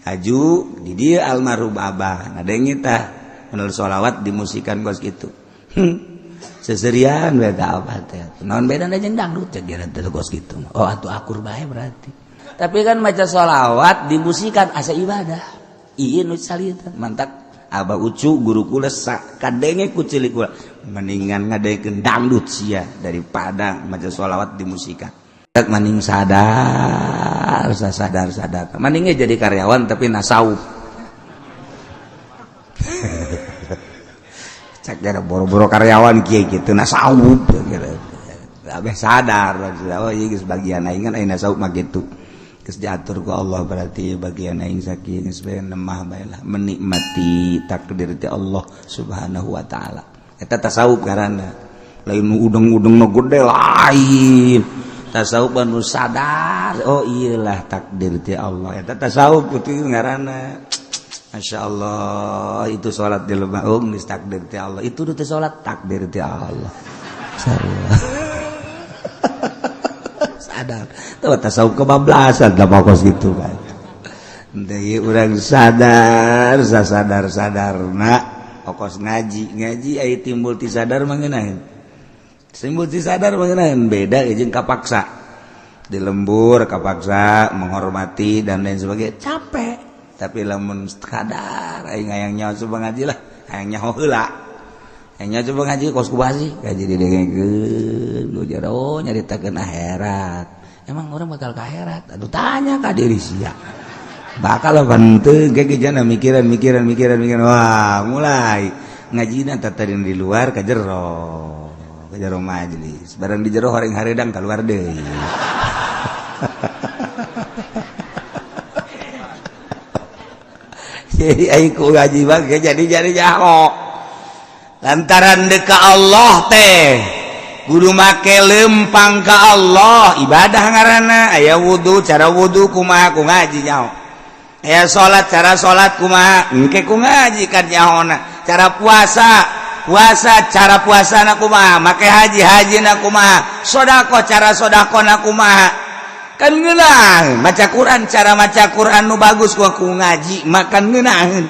Haju di dia almarhum abah ngadenge tah menurut sholawat dimusikan kos gitu. Seserian beda apa teh naon bedana jeung dangdut cek dia teh kos gitu. Oh, atuh akur bae berarti. Tapi kan maca sholawat dimusikan asa ibadah. Ieu nu salita mantak abah ucu guru kula kadenge ku cilik kula mendingan ngadengekeun dangdut sia daripada maca sholawat dimusikan. Maning sadar sadar sadar maningnya jadi karyawan tapi nasawuf. Cek gara boro-boro karyawan kieu gitu nasawuf gitu. Abeh sadar oh ieu geus bagian aing kan aing nasawuf mah kitu. Geus diatur ku Allah berarti bagian aing sakieu geus bae nemah bae lah menikmati takdir ti Allah Subhanahu wa taala. Eta tasawuf ngaranna. Lain nu udeng-udeng nu gede lain. Tasawuf anu sadar oh iyalah takdir ti Allah. Eta tasawuf itu ngaranna. Masya Allah itu salat di lemah oh geus takdir ti Allah. Itu teu salat takdir ti Allah. Sadar. Tuh tasawuf kebablasan da kos gitu kan. Deui urang sadar sasadar sadarna okos ngaji ngaji aya timbul ti sadar mah ngeunaheun. Timbul ti sadar mah ngeunaheun beda jeung kapaksa. Di lembur kapaksa menghormati dan lain sebagainya capek. Tapi lamun sadar aing hayang nyaho coba ngaji lah, hayang nyaho heula. Hayang nyaho coba ngaji kos kumaha sih? Ngaji didengekeun lu jero nyaritakeun akhirat. Emang orang bakal ke akhirat? Aduh tanya ka diri sia. Bakal henteu ge jana mikiran mikiran mikiran mikiran wah mulai ngajina tadi di luar ka jero. Ka jero majelis. Barang di jero horeng hareudang keluar deui. Jadi aing ku ngaji mah jadi nyaho. Lantaran deka Allah teh kudu make lempang ka Allah ibadah ngaranna aya wudu cara wudu kumaha ku ngaji nyaho. Aya salat cara salat kumaha engke ku ngaji kan nyahona. Cara puasa puasa cara puasana kumaha make haji hajina kumaha sedekah cara sedekahna kumaha kan ngeunah maca Quran cara maca Quran nu bagus ku ngaji makan ngeunaheun.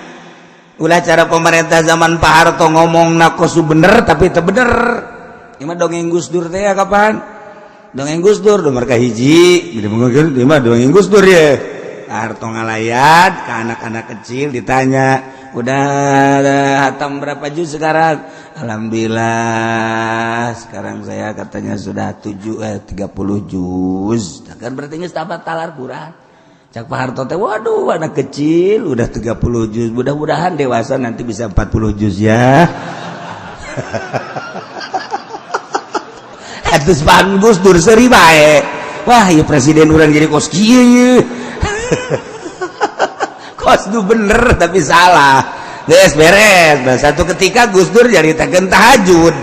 Ulah cara pemerintah zaman Pak Harto ngomong kos bener tapi teu bener. Ieu mah dongeng Gus Dur teh ya kapan? Dongeng Gus Dur nomor kahiji, ieu mah dongeng Gus Dur ya. Pak Harto ngalayat ke anak-anak kecil ditanya, "Udah hatam berapa juz sekarang?" Alhamdulillah, sekarang saya katanya sudah 30 juz. Kan berarti geus tamat talar Quran. Cak Pak Harto teh, waduh anak kecil udah 30 juz, mudah-mudahan dewasa nanti bisa 40 juz ya. Atus pan Gus Dur seuri bae. Wah, ieu presiden urang jadi kos kieu ieu. Kos du bener tapi salah. Geus beres. Nah, satu ketika Gus Dur nyaritakeun tahajud.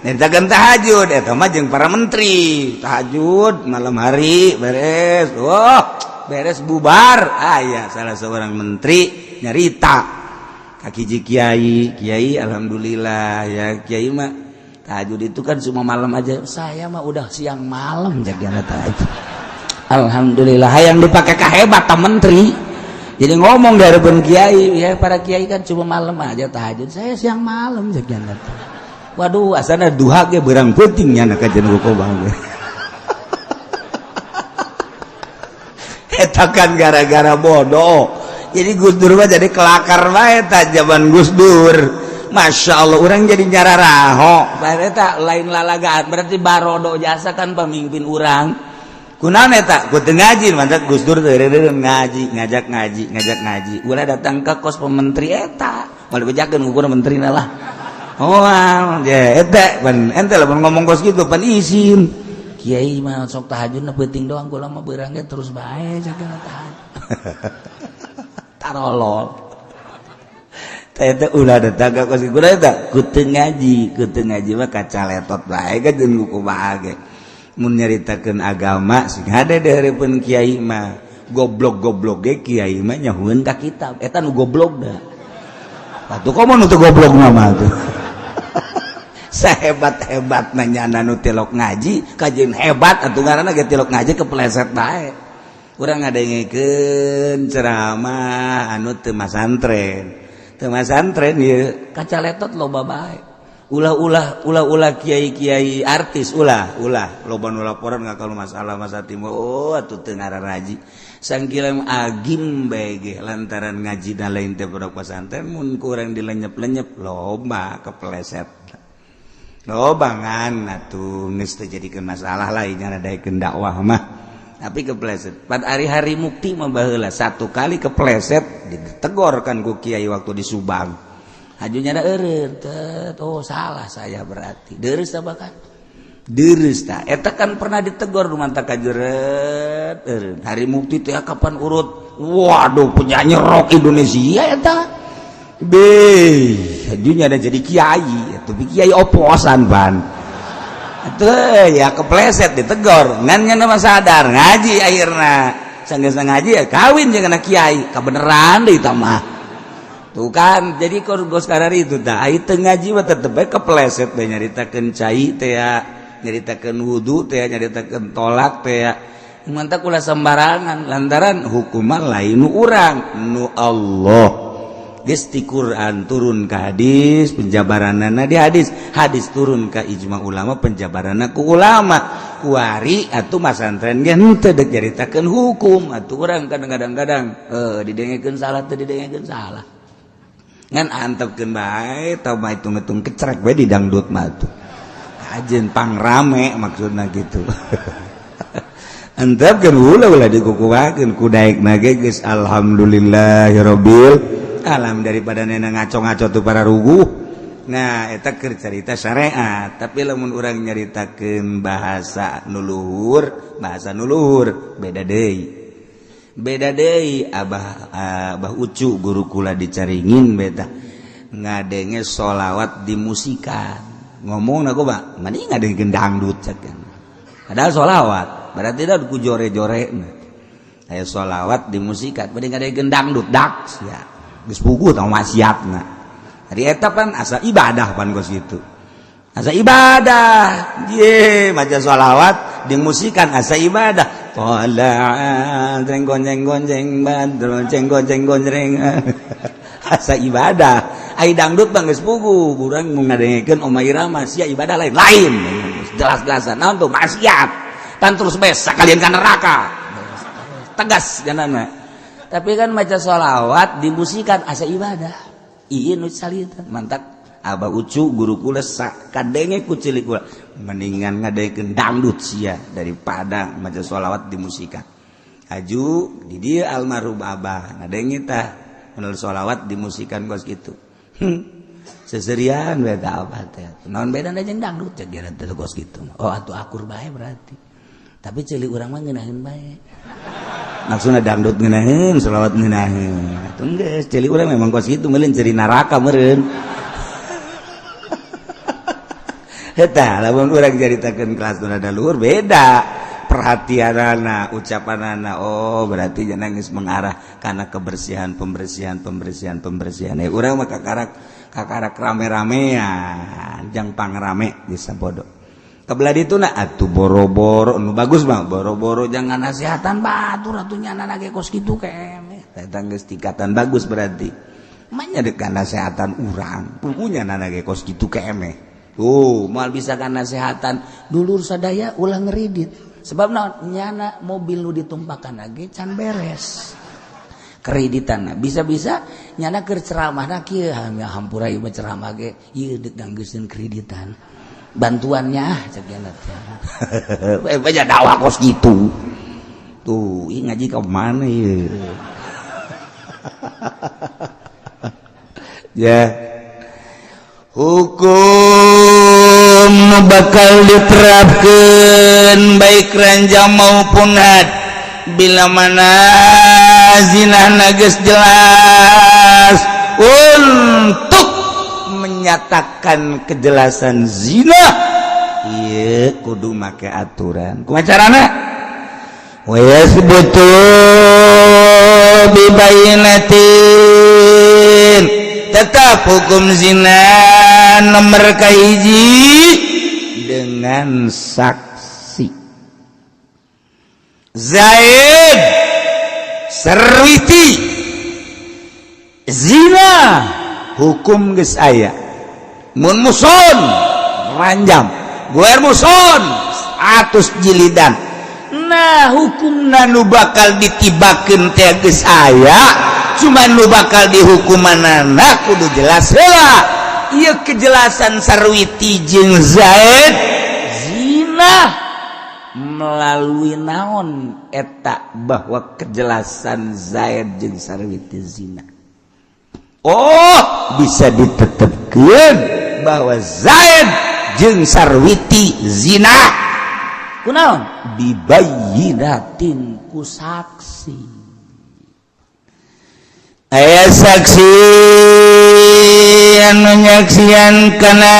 Nyaritakeun tahajud eta mah jeung para menteri. Tahajud malam hari beres. Wah, beres bubar. Aya salah seorang menteri nyarita kaki kiai, kiai alhamdulillah ya kiai mah tahajud itu kan cuma malam aja. Saya mah udah siang malam jadinya tahajud. Alhamdulillah yang dipakai kehebat menteri. Jadi ngomong dari pun kiai, ya para kiai kan cuma malam aja tahajud. Saya siang malam jadinya. Waduh, asana duha ge beurang peuting nya kajian buku bang. Eta kan gara-gara bodoh. Jadi Gus Dur mah jadi kelakar bae ta zaman Gus Dur. Masya Allah orang jadi nyararaho. Eta lain lalagaan berarti barodo jasa kan pemimpin orang. Kunaon eta? Ku teu ngaji mantap Gus Dur teh ngaji, ngajak ngaji, ngajak ngaji. Ulah datang ke kos pementeri eta. Moal dibejakeun ukur menterina lah. Oh, ya eta pan ente lamun ngomong kos kitu pan isin. Kiai mah sok tahajudna peuting doang kula mah beurang ge terus bae cakana tahajud. Tarolol. Teh ulah datang ka kos kitu eta ku teu ngaji, ku teu ngaji mah kacaletot bae ka jeung kumaha ge. Mun nyaritakeun agama sing hade di hareupeun kiai mah goblok-goblok ge kiai mah nyahueun ka kitab eta nu goblok da. Atuh komo nu teu goblok mah tuh. Sahebat-hebat nanyana nu tilok ngaji kajeun hebat atuh ngaranna ge tilok ngaji kepleset bae. Urang ngadengekeun ceramah anu teu masantren. Teu masantren ieu kacaletot loba bae. Ulah-ulah ulah-ulah kiai-kiai artis ulah ulah loba nu laporan ngakal masalah masa timur. Oh, atuh teu ngararaji. Sangkilam agim bae ge lantaran ngaji da lain teh pondok pesantren mun kurang dilenyep-lenyep loba kepleset. Loba ngan atuh geus teu jadikeun masalah lah nya daekeun dakwah mah. Tapi kepleset. Pad hari-hari mukti mah baheula satu kali kepleset ditegor kan ku kiai waktu di Subang. Hajunya ada eureun, oh salah saya berarti. Deres tah bahkan. Deres tah. Eta kan pernah ditegor mantap kajeret eureun. Hari mukti teh kapan urut? Waduh, penyanyi rock Indonesia eta. Be, hajunya ada jadi kiai, tapi kiai oposan ban. Atuh ya kepleset ditegor. Ngan nya mah sadar ngaji akhirna. Sanggeus ngaji ya kawin jeung anak kiai, kabeneran deui tah mah. Tuh kan, jadi gos karar itu tah ai teu ngaji mah tetep bae kepleset bae nyaritakeun cai teh ya, nyaritakeun wudu teh, nyaritakeun tolak teh ya. Mantap ulah sembarangan lantaran hukuman lain nu urang, nu Allah. Geus ti Quran turun ke hadis, penjabaranana di hadis, hadis turun ke ijma ulama, penjabaranna ku ulama. Kuari atuh masantren ge henteu deuk nyaritakeun hukum, atuh urang kadang-kadang didengekeun salah teu didengekeun salah. Ngan antepkeun bae tau mah hitung-hitung kecrek bae di dangdut mah tuh. Kajeun pangrame maksudna gitu. Antepkeun ulah ulah dikukuhakeun ku daekna ge geus alhamdulillahirabbil alam daripada nena ngaco-ngaco tuh para ruguh. Nah, eta keur carita syariat, tapi lamun urang nyaritakeun bahasa nu luhur, bahasa nu luhur beda deui. Beda deui. Abah Abah Ucu guru kula dicaringin beta ngadenge sholawat di musikan ngomong aku pak mani ngadengkeun dangdut cek, padahal sholawat berarti dah ku jore-jore. Aya sholawat di musikan bade ngadengkeun dangdut dak sia geus puguh tah maksiatna. Ari eta pan asa ibadah pan kos kitu, asa ibadah ye maca sholawat di musikan asa ibadah. Tola'an jeng gonjeng gonjeng badrun jeng gonjeng gonjeng asa ibadah. Ai dangdut bang geus puguh urang mun ngadengekeun Oma Irama sia ibadah lain lain jelas-jelasan naon tuh maksiat tan terus bes sakalian ka neraka tegas janana. Tapi kan maca sholawat dimusikan asa ibadah ieu nu salita mantap. Abah Ucu guru kula kadenge ku cilik kula mendingan ngadengekeun dangdut sia daripada maca sholawat dimusikan. Aju di dieu almarhum abah ngadenge tah menurut sholawat dimusikan kos kitu. Seserian beda abah teh naon bedana jeung dangdut cek geura teh kos kitu. Oh atuh akur bae berarti, tapi ceuli urang mah ngeunaheun bae maksudna dangdut ngeunaheun sholawat ngeunaheun atuh geus ceuli urang memang kos kitu meuleun ceri neraka meureun. Eta lamun urang caritakeun kelas nu rada luhur beda perhatianana ucapanana. Oh berarti jangan geus mengarah kana kebersihan pembersihan pembersihan pembersihan. Urang mah kakarak kakarak rame-ramean jang pangrame geus sabodo. Kebelah ditu na atuh boro-boro nu bagus mah boro-boro jangan nasihatan batur atuh nyana ge kos kitu kene. Eta geus tingkatan bagus berarti. Manya deuk nasihatan urang pugunya nana ge kos kitu kene. Tuh, moal bisa kan nasehatan dulur sadaya ulah ngeridit. Sebab naon nyana mobil nu ditumpakan lagi can beres. Kreditan bisa-bisa nyana keur ceramahna kieu hampura ieu mah ceramah ge ieu deuk nanggeuskeun kreditan. Bantuannya ah cek nyana teh. Banyak dakwah kos kitu. Tuh, ieu ngaji ka mana ieu? Ya. Hukum bakal diterapkan baik ranjang maupun had bila mana zina geus jelas untuk menyatakan kejelasan zina ieu kudu make aturan. Kumaha carana? Wa yasbutu bi bayyinatin. Tetap hukum zina nomor kahiji dengan saksi. Zaid Sarwiti zina, hukum geus aya. Mun muhson ranjam, goer muhson 100 jilidan. Nah, hukum nu bakal ditibakeun teh geus aya, cuman nu bakal dihukumanana kudu jelas heula. Ieu kejelasan Sarwiti jeung Zaid zina melalui naon eta bahwa kejelasan Zaid jeung Sarwiti zina? Oh, bisa ditetapkan bahwa Zaid jeung Sarwiti zina kunaon? Bibayyinatin, ku saksi. Aya saksi anu nyaksian kana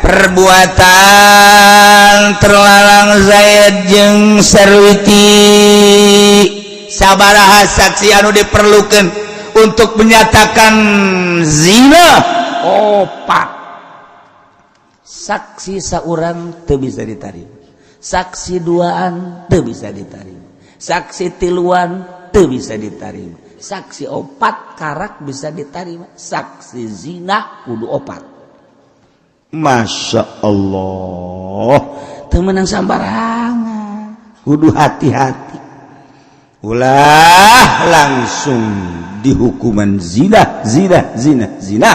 perbuatan terlarang Zaid jeung Sarwiti. Sabaraha saksi anu diperlukan untuk menyatakan zina? Opat saksi. Seorang teu bisa diterima, saksi duaan teu bisa diterima, saksi tiluan teu bisa diterima, saksi opat karak bisa diterima. Saksi zina kudu opat. Masya Allah, teu meunang sambarangan, kudu hati-hati, ulah langsung dihukuman zina, zina, zina, zina.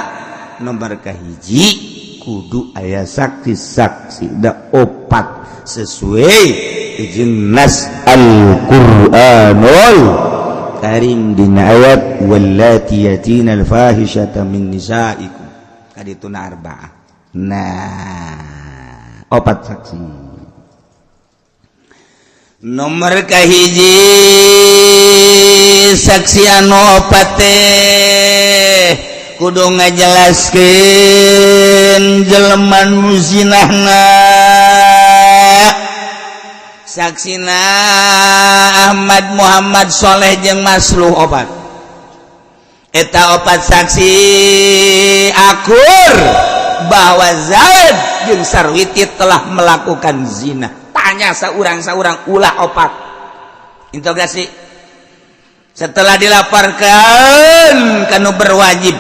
Nomor kahiji kudu aya saksi, saksi da opat sesuai jeung nas Al-Qur'anul Karim dina ayat wallati yatina al-fahishata min nisaikum, kadituna arba'ah. Nah, opat saksi. Nomor kahiji, saksi anu opat teh kudu ngajelaskeun jelema nu zinahna. Saksina Ahmad, Muhammad, Soleh jeung Masluh, opat. Eta opat saksi akur bahwa Zaid jeung Sarwiti telah melakukan zina. Tanya saurang-saurang, ulah opat, interogasi. Setelah dilaporkan kanu berwajib,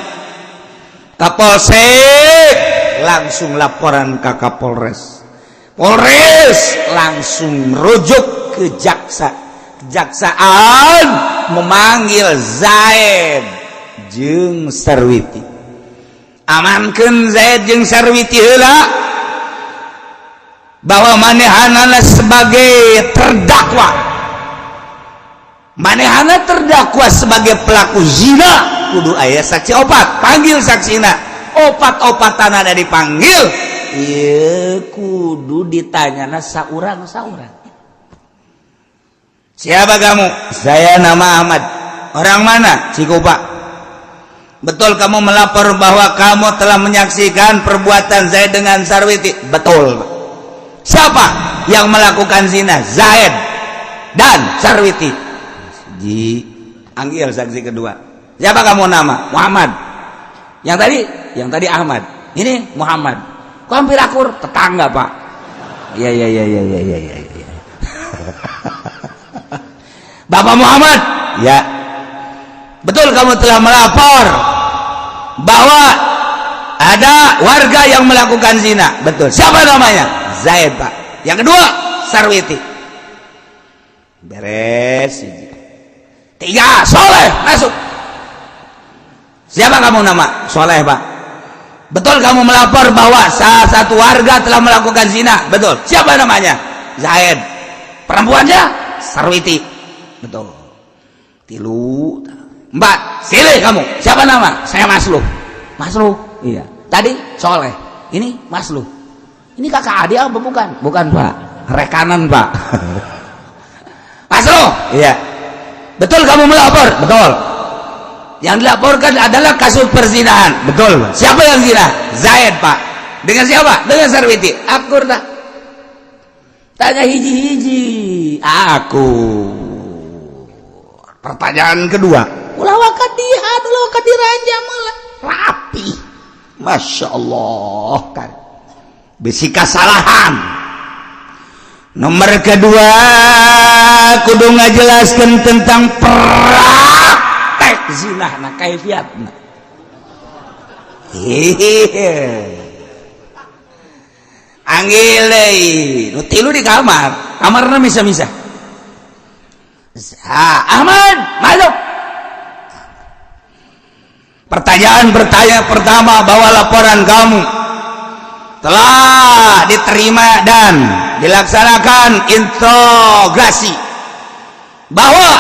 Kapolsek, langsung laporan ke Kapolres, Polres langsung rujuk ke jaksa, kejaksaan memanggil Zaid jeung Sarwiti. Amankeun Zaid jeung Sarwiti heula bahwa manehanana sebagai terdakwa, manehana terdakwa sebagai pelaku zina. Kudu aya saksi opat. Panggil saksina opat-opatan, ada dipanggil. Ieu kudu ditanyana saurang-saurang. Siapa kamu? Saya nama Ahmad. Orang mana? Cikupa. Betul kamu melapor bahwa kamu telah menyaksikan perbuatan Zaid dengan Sarwiti? Betul. Siapa yang melakukan zina? Zaid dan Sarwiti. Ji, panggil saksi kedua. Siapa kamu nama? Muhammad. Yang tadi? Yang tadi Ahmad. Ini Muhammad. Kok hampir akur? Tetangga, Pak. Iya. Bapak Muhammad, ya. Betul kamu telah melapor bahwa ada warga yang melakukan zina? Betul. Siapa namanya? Zaid, Pak. Yang kedua, Sarwiti. Beres. Tiga, Soleh, masuk. Siapa kamu nama? Soleh, Pak. Betul kamu melapor bahwa salah satu warga telah melakukan zina? Betul. Siapa namanya? Zaid. Perempuannya? Sarwiti. Betul. Tilu. Empat. Silih kamu. Siapa nama? Saya Masluh. Masluh. Iya. Tadi Soleh. Ini Masluh. Ini kakak adik apa bukan? Bukan, Pak. Rekanan, Pak. Masluh. Iya. Betul kamu melapor? Betul. Yang dilaporkan adalah kasus perzinahan. Betul. Siapa yang zina? Zaid, Pak. Dengan siapa? Dengan Sarwiti. Akur tak? Tanya hiji-hiji. Aku. Pertanyaan kedua. Ulah waka dihan, ulah waka diranjam lah. Rapi. Masya Allah kan. Bisi kasalahan. Nomor kedua kudu ngajelaskan tentang praktek zina nah kaifiatna. Hehehe. Anggil deui nu tilu di kamar, kamarna misa-misa. Ahmad masuk. Pertanyaan bertanya pertama, bahwa laporan kamu telah diterima dan dilaksanakan interogasi, bahwa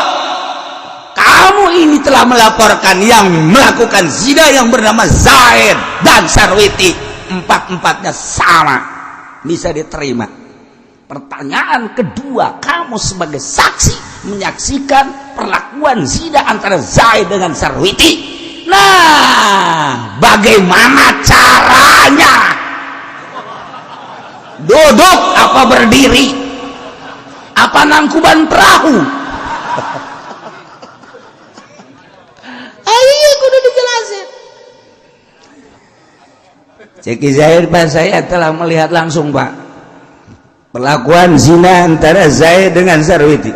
kamu ini telah melaporkan yang melakukan zina yang bernama Zaid dan Sarwiti, empat-empatnya sama, bisa diterima. Pertanyaan kedua, kamu sebagai saksi menyaksikan perlakuan zina antara Zaid dengan Sarwiti. Nah, bagaimana caranya? Duduk apa berdiri? Apa nangkuban perahu? Ayo kudu dijelasin. Ceki Zaid, Pak, saya telah melihat langsung, Pak, perlakuan zina antara Zaid dengan Sarwiti.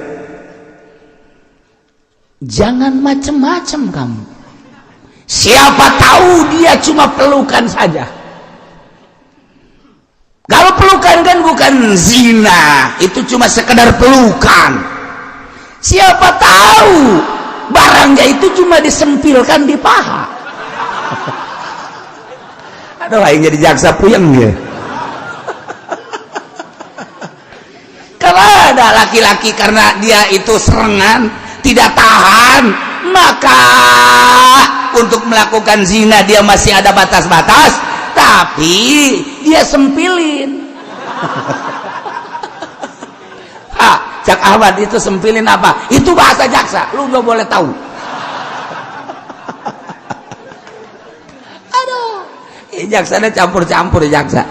Jangan macem-macem kamu. Siapa tahu dia cuma pelukan saja. Kalau pelukan kan bukan zina, itu cuma sekedar pelukan. Siapa tahu barangnya itu cuma disempilkan di paha. Aduh, aing jadi jaksa puyeng dia. Kalau ada laki-laki karena dia itu serengan, tidak tahan, maka untuk melakukan zina dia masih ada batas-batas, tapi dia sempilin. Ah, Cak Ahmad itu sempilin apa? Itu bahasa jaksa, lu nggak boleh tahu. Aduh, jaksanya campur-campur jaksa.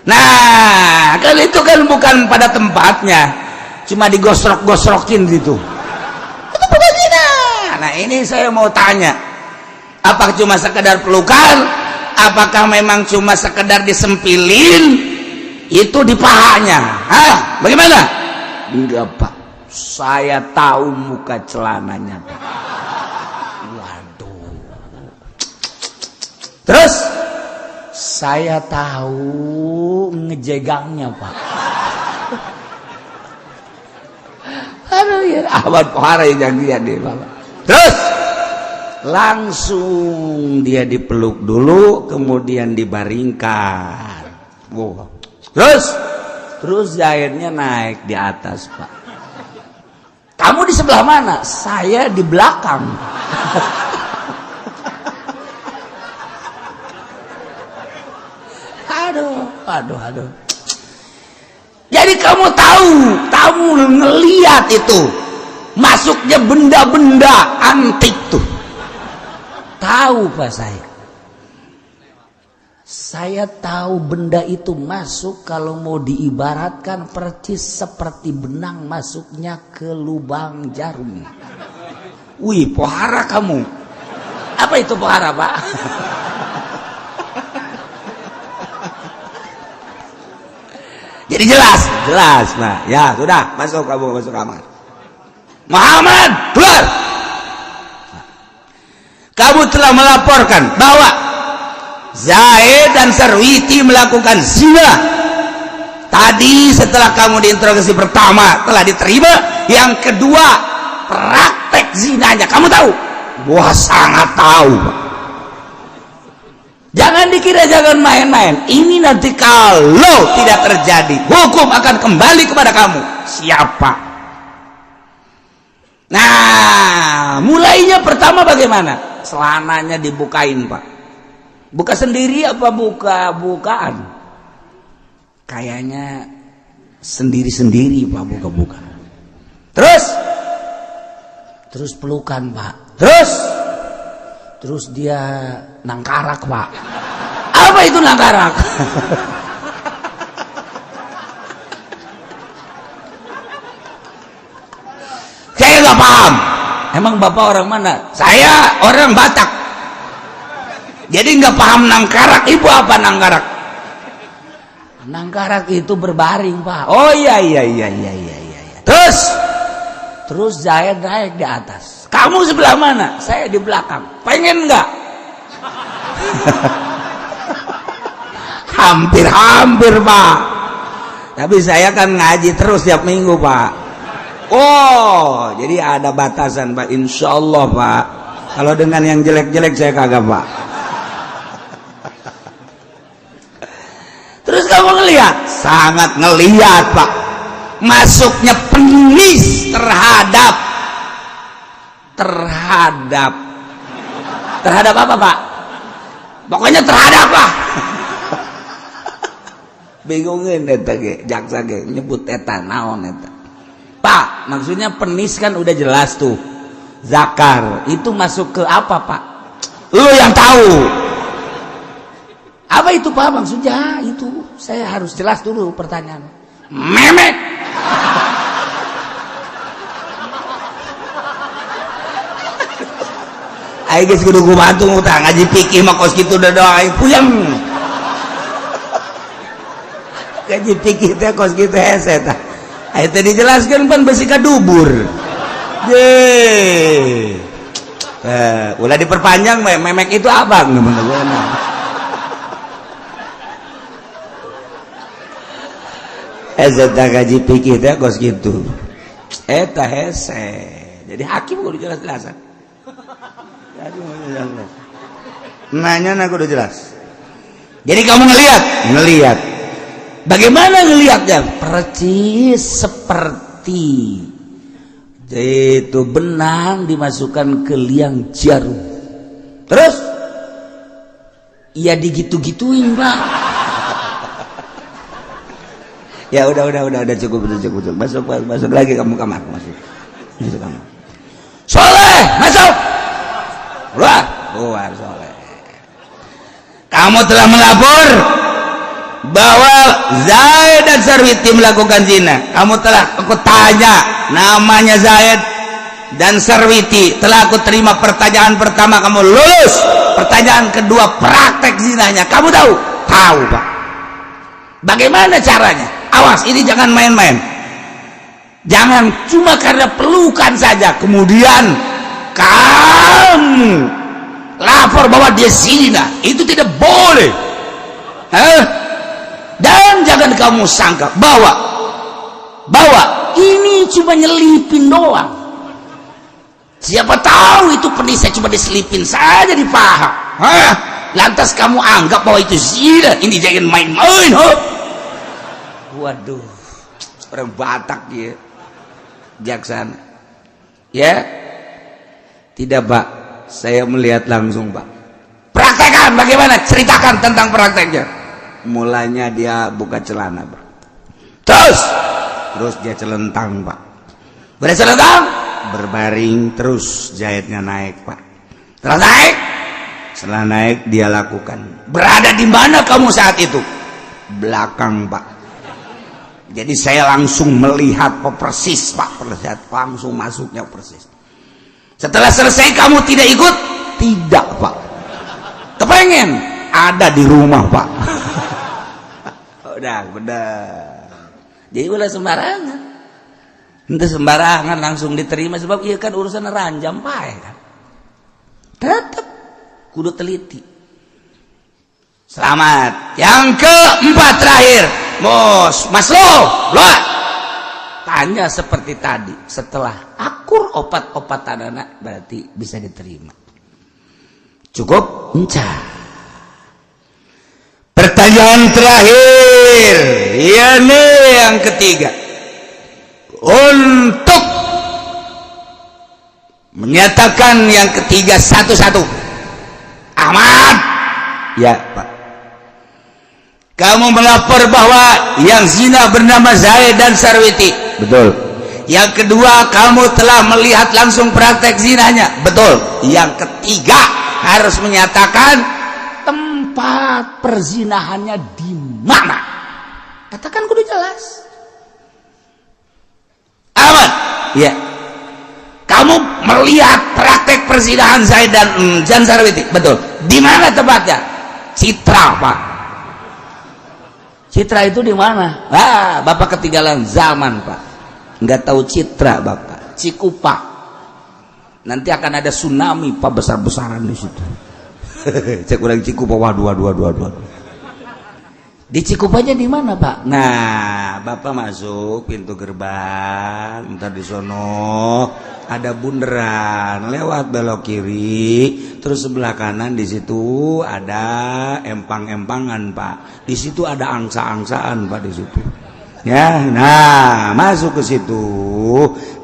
Nah, kan itu kan bukan pada tempatnya, cuma digosrok-gosrokin gitu. Itu bukan zina. Nah, ini saya mau tanya, apa cuma sekedar pelukan? Apakah memang cuma sekedar disempilin itu di pahanya? Hah? Bagaimana? Enggak, Pak. Saya tahu muka celananya, Pak. Waduh. Terus saya tahu ngejegangnya, Pak. Aduh ya, Ahmad Pohara yang dia deh, Bapak. Terus langsung dia dipeluk dulu, kemudian dibaringkan. Wow. Terus Zaidnya naik di atas, Pak. Kamu di sebelah mana? Saya di belakang. Aduh, aduh, aduh. Jadi kamu tahu, kamu ngeliat itu masuknya benda-benda antik tuh. Tahu, Pak, saya. Saya tahu benda itu masuk kalau mau diibaratkan persis seperti benang masuknya ke lubang jarum. Wih, pohara kamu. Apa itu pohara, Pak? Jadi jelas, jelas. Nah, ya sudah, masuk kamu, masuk kamar. Muhammad, keluar. Kamu telah melaporkan bahwa Zaid dan Sarwiti melakukan zina. Tadi setelah kamu diinterogasi pertama telah diterima, yang kedua praktek zinanya kamu tahu? Wah, sangat tahu. Jangan dikira, jangan main-main. Ini nanti kalau tidak terjadi, hukum akan kembali kepada kamu. Siapa? Nah, mulainya pertama bagaimana? Celananya dibukain, Pak. Buka sendiri apa buka-bukaan? Kayaknya sendiri-sendiri, Pak, buka-buka. Terus pelukan, Pak. Terus dia nangkarak, Pak. Apa itu nangkarak? Saya nggak paham. Emang bapak orang mana? Saya orang Batak. Jadi nggak paham nangkarak. Ibu apa nangkarak? Nangkarak itu berbaring, Pak. Oh iya iya iya iya iya iya. Terus terus Zaid naik di atas. Kamu sebelah mana? Saya di belakang. Pengen nggak? Hampir-hampir, Pak. Tapi saya kan ngaji terus tiap minggu, Pak. Oh, jadi ada batasan, Pak. Insya Allah, Pak. Kalau dengan yang jelek-jelek saya kagak, Pak. Terus kamu ngelihat? Sangat ngelihat, Pak. Masuknya penis terhadap terhadap terhadap apa, Pak? Pokoknya terhadap lah. Bingungin eta ge, jaksa ge nyebut eta naon eta. Pak, maksudnya penis kan udah jelas tuh. Zakar itu masuk ke apa, Pak? Lu yang tahu. Apa itu, Pak, maksudnya? Itu saya harus jelas dulu pertanyaan. Memek. Aing geus kudu kubantu utang ngaji fikih mah kos kitu udah doa aing puyeng. Ngaji fikih teh kos kitu hese tah. Aing teh dijelaskeun pan besi ka dubur. Ye. Ulah diperpanjang memek itu apa? Hese tah ngaji fikih teh kos kitu. Eta hese. Jadi hakim kudu jelas-jelasan. Nanya aku udah jelas. Jadi kamu ngelihat, ngelihat. Bagaimana ngelihatnya? Percis seperti itu benang dimasukkan ke liang jarum. Terus, ya digitu-gituin, Pak. Ya udah cukup, cukup, cukup. Masuk, masuk lagi kamu kamar, masuk. Masuk kamar. Soleh, masuk. Keluar, keluar Soleh. Kamu telah melapor bahwa Zaid dan Sarwiti melakukan zina. Kamu telah aku tanya namanya Zaid dan Sarwiti. Telah aku terima pertanyaan pertama, kamu lulus. Pertanyaan kedua, praktek zinanya. Kamu tahu? Tahu, Pak. Bagaimana caranya? Awas, ini jangan main-main. Jangan cuma karena pelukan saja kemudian kamu lapor bahwa dia zina. Itu tidak boleh. Hah? Dan jangan kamu sangka bahwa ini cuma nyelipin doang. Siapa tahu itu penisnya cuma diselipin saja di paha. Hah? Lantas kamu anggap bahwa itu zina. Ini jangan main-main. Huh? Waduh, orang Batak ya, jaksana. Ya, tidak, Pak. Saya melihat langsung, Pak. Praktekan bagaimana? Ceritakan tentang prakteknya. Mulanya dia buka celana, Pak. Terus dia celentang, Pak. Bercelentang, berbaring, terus jahitnya naik, Pak. Terus naik. Setelah naik dia lakukan. Berada di mana kamu saat itu? Belakang, Pak. Jadi saya langsung melihat persis, Pak, persis, langsung masuknya persis. Setelah selesai kamu tidak ikut? Tidak, Pak. Kepengen? Ada di rumah, Pak. Udah, bener. Jadi ulah sembarangan. Itu sembarangan langsung diterima sebab iya kan urusan ranjam, Pak, ya kan. Tetap kudu teliti. Selamat. Yang keempat terakhir, Mos, Mas Lo, lo. Tanya seperti tadi, setelah akur opat-opatan anak berarti bisa diterima. Cukup? Enca. Pertanyaan terakhir, ya nih yang ketiga. Untuk menyatakan yang ketiga satu-satu. Ahmad. Ya, Pak. Kamu melapor bahwa yang zina bernama Zaid dan Sarwiti. Betul. Yang kedua, kamu telah melihat langsung praktek zinanya. Betul. Yang ketiga, harus menyatakan tempat perzinahannya di mana. Katakan kudu jelas. Ahmad. Ya. Kamu melihat praktek perzinahan Zaid dan Sarwiti. Betul. Di mana tempatnya? Citra, Pak. Citra itu di mana? Ah, Bapak ketinggalan zaman, Pak. Nggak tahu Citra Bapak. Cikupa. Nanti akan ada tsunami, Pak, besar-besaran di situ. Cek urang Cikupa, waduh, waduh, waduh, waduh. Di Cikupanya di mana, Pak? Nah, Bapak masuk pintu gerbang, ntar di sono ada bundaran, lewat belok kiri, terus sebelah kanan di situ ada empang-empangan, Pak. Di situ ada angsa-angsaan, Pak, di situ. Ya, nah, masuk ke situ.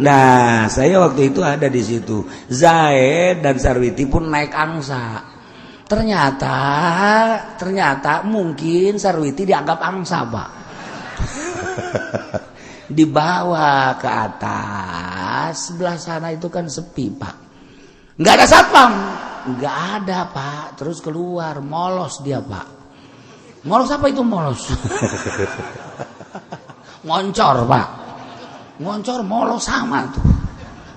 Nah, saya waktu itu ada di situ. Zaid dan Sarwiti pun naik angsa. Ternyata, ternyata mungkin Sarwiti dianggap angsa, Pak. Dibawa ke atas, sebelah sana itu kan sepi, Pak. Nggak ada satpam, nggak ada, Pak. Terus keluar, molos dia, Pak. Molos apa itu molos? Ngoncor, Pak. Ngoncor, molos sama tuh.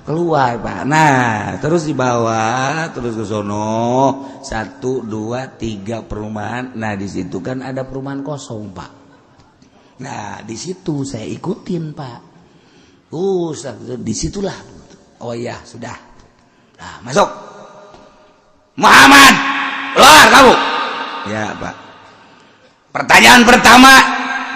Keluar, Pak. Nah, terus dibawa terus ke sono, satu, dua, tiga perumahan. Nah, di situ kan ada perumahan kosong, Pak. Nah, di situ saya ikutin, Pak. Disitulah. Oh iya, sudah. Nah, masuk. Muhammad, keluar kamu. Ya, Pak. Pertanyaan pertama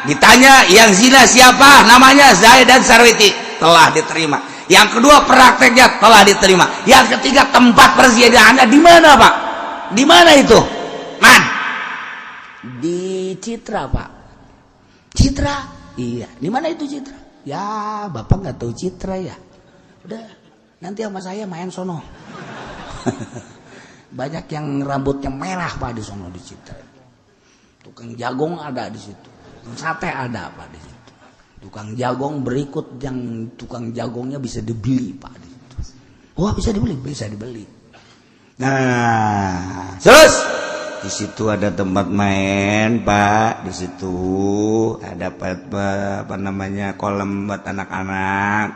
ditanya, yang zina siapa? Namanya Zaid dan Sarwiti. Telah diterima. Yang kedua, prakteknya telah diterima. Yang ketiga, tempat perzinahannya di mana, Pak? Di mana itu? Man. Di Citra, Pak. Citra? Iya. Di mana itu Citra? Ya, Bapak nggak tahu Citra ya. Udah, nanti sama saya main sono. Banyak yang rambutnya merah, Pak, di sono di Citra. Tukang jagong ada di situ. Tukang sate ada, Pak, di situ. Tukang jagong berikut yang tukang jagongnya bisa dibeli, Pak, di situ. Wah, bisa dibeli, bisa dibeli. Nah, terus di situ ada tempat main, Pak. Di situ ada apa namanya, kolam buat anak-anak.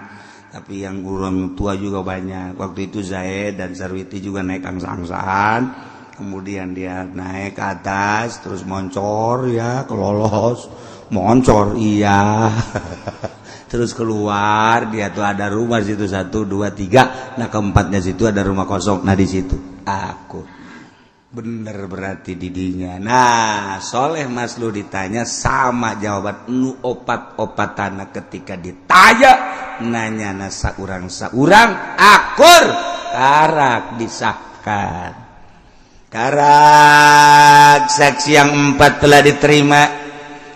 Tapi yang orang tua juga banyak. Waktu itu Zaid dan Sarwiti juga naik angsa-angsaan. Kemudian dia naik ke atas, terus moncor ya, kelolos, moncor iya. Terus keluar dia tuh ada rumah situ satu, dua, tiga. Nah, keempatnya situ ada rumah kosong. Nah, di situ aku bener berarti didinya. Nah, Soleh Maslu ditanya sama jawaban nu opat opatana. Ketika ditanya nanya na saurang saurang akur, karak disahkan, karak saksi yang empat telah diterima.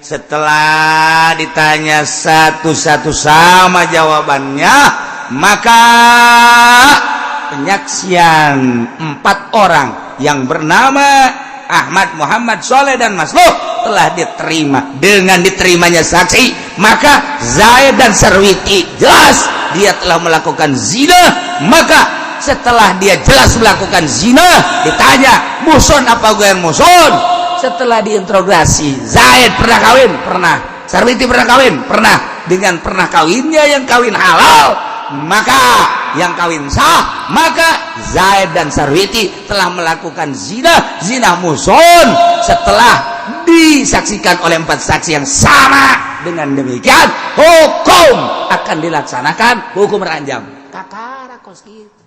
Setelah ditanya satu-satu sama jawabannya, maka penyaksian empat orang yang bernama Ahmad, Muhammad, Soleh, dan Masluh telah diterima. Dengan diterimanya saksi, maka Zaid dan Sarwiti jelas dia telah melakukan zina. Maka setelah dia jelas melakukan zina, ditanya muhson apa ghair muhson. Setelah diinterogasi, Zaid pernah kawin? Pernah. Sarwiti pernah kawin? Pernah. Dengan pernah kawinnya yang kawin halal, maka yang kawin sah, maka Zaid dan Sarwiti telah melakukan zina, zina muhson, setelah disaksikan oleh empat saksi yang sama. Dengan demikian hukum akan dilaksanakan hukum rajam. Kakara kos gitu.